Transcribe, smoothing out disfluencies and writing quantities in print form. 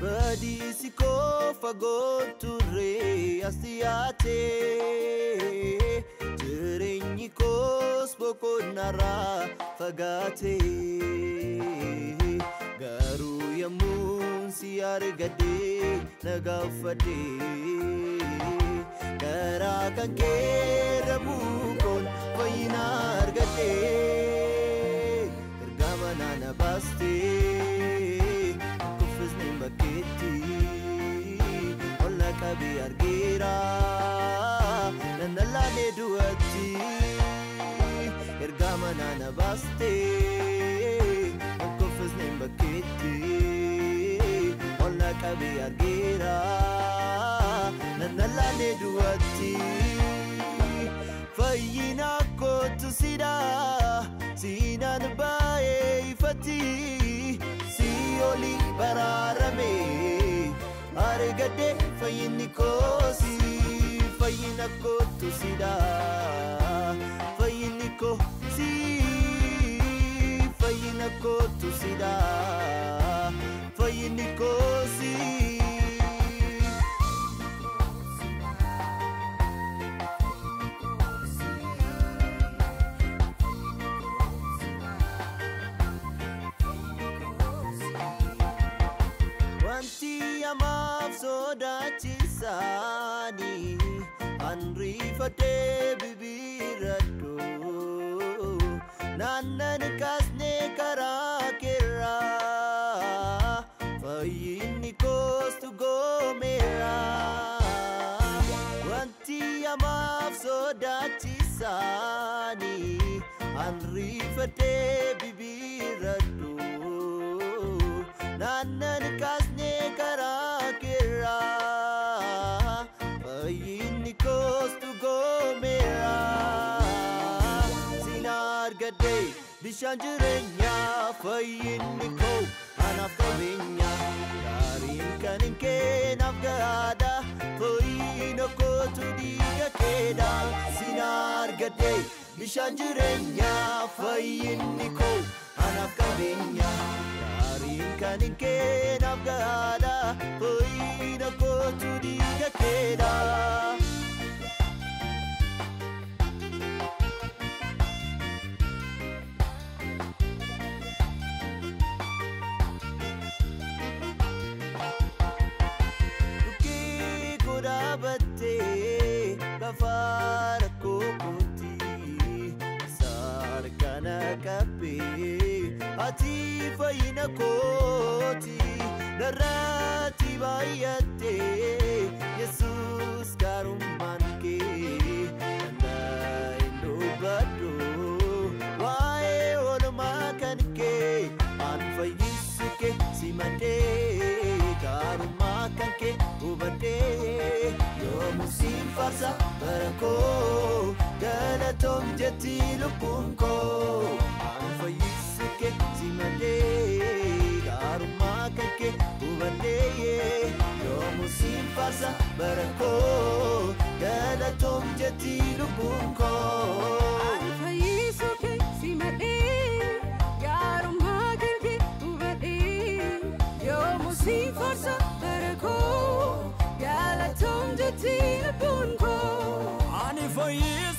Badiisi koo fagoo turre as dhiyaate, jireenyi koos boqonnarraa fagaate. Garuu yommuun si argadhe nagaa uffadhe, karaa kan keerra buukoon fayyina argadhe. Erga manaa na baastee bakkeetti ol na qabee argeera nannalaanee du'atti. Erga manaa na baastee kuffisneen bakkeetti ol na qabee argeera nannalaanee du'atti. Fayyina kootu sidha siinaan baay'ee ifatti. Oli baraarame argadhe fayyinni koosi, fayyina kootu sidha, fayyinni koosi, fayyina kootu sidha, fayyinni koosi. Wanti hamaaf sodaachisaani anriifadhee bibiradhu, naannan kaasnee karaa keerraa fayyinni koostu goomeera. Wanti hamaaf sodaachisaani anriifadhee bibiradhu, naannan kaasnee karaa keerraa fayyinni koostu goomeera. Sin argadhe bishaan jireenyaa, fayyinni koo anaaf qabeenya, gaariin kan hin keenaaf gahaadha, fayyina kootu dhiiga keedha. Sin argadhe bishaan jireenyaa, fayyinni koo anaaf qabeenya, gaariin kan hin keenaaf gahaadha, fayyina kootu dhiiga keedha. Dhukkee koo dhaabattee lafa rakkoo kooti, saarkana qabbee ati fayyina kooti, narratti baay'attee Yesuus gaarummaan kee danda'een dubbadhu waa'ee oolmaa kan kee. An fayyisu kee simadhee gaarummaa kan kee hubadhee, yoomuu siin faarsa bara koo galatoom jetti lubbuun koo. An fayyisu kee simadhee gaarummaa kan kee hubadhee, yoomuu siin faarsa bara koo galatoom jetti lubbuun koo. Ani fayyisuu kee simadhee gaarummaa kan kee hubadhee, yoomuu siin faarsa bara koo galatoom jetti lubbuun koo. Ani fayyisu